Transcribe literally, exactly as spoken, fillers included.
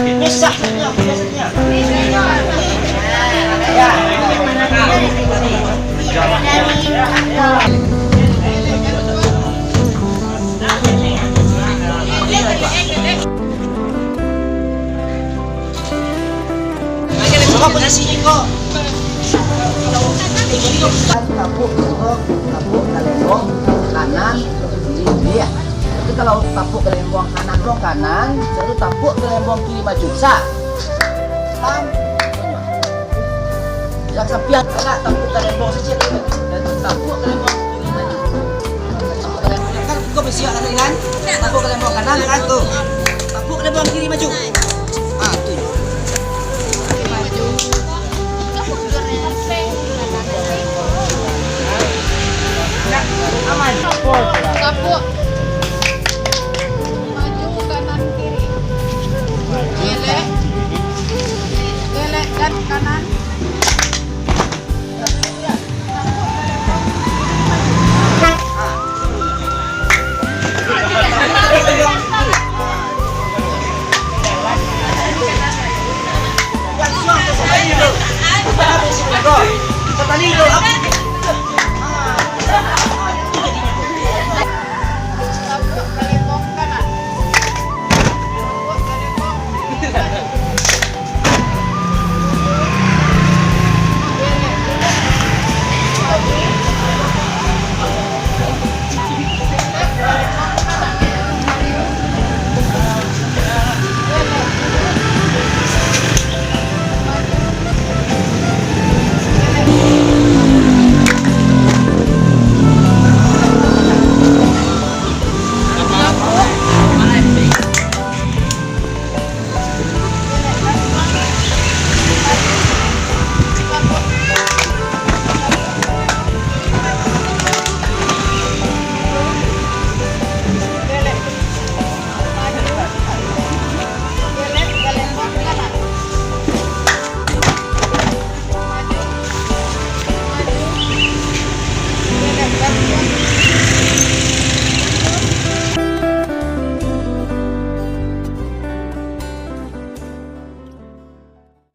Ini sah, ini biasanya. Ya. Coba posisi ko. Tapuak, tapuak, tapuak ka lembong kanan, kiri, kiri, ya. Tapi kalau tapuak ka lembong kanan, kanan, baru tapuak ka lembong kiri maju. Sa. Tam. Yang sampiang kena tapuak ka lembong sajo tu. Dan tapuak ka lembong kiri maju. Kan kau bisiak tadi kan? Tapuak ka lembong kanan kan tu. Tapuak ka lembong kiri maju. Ah, tu. Aman. Tapuak.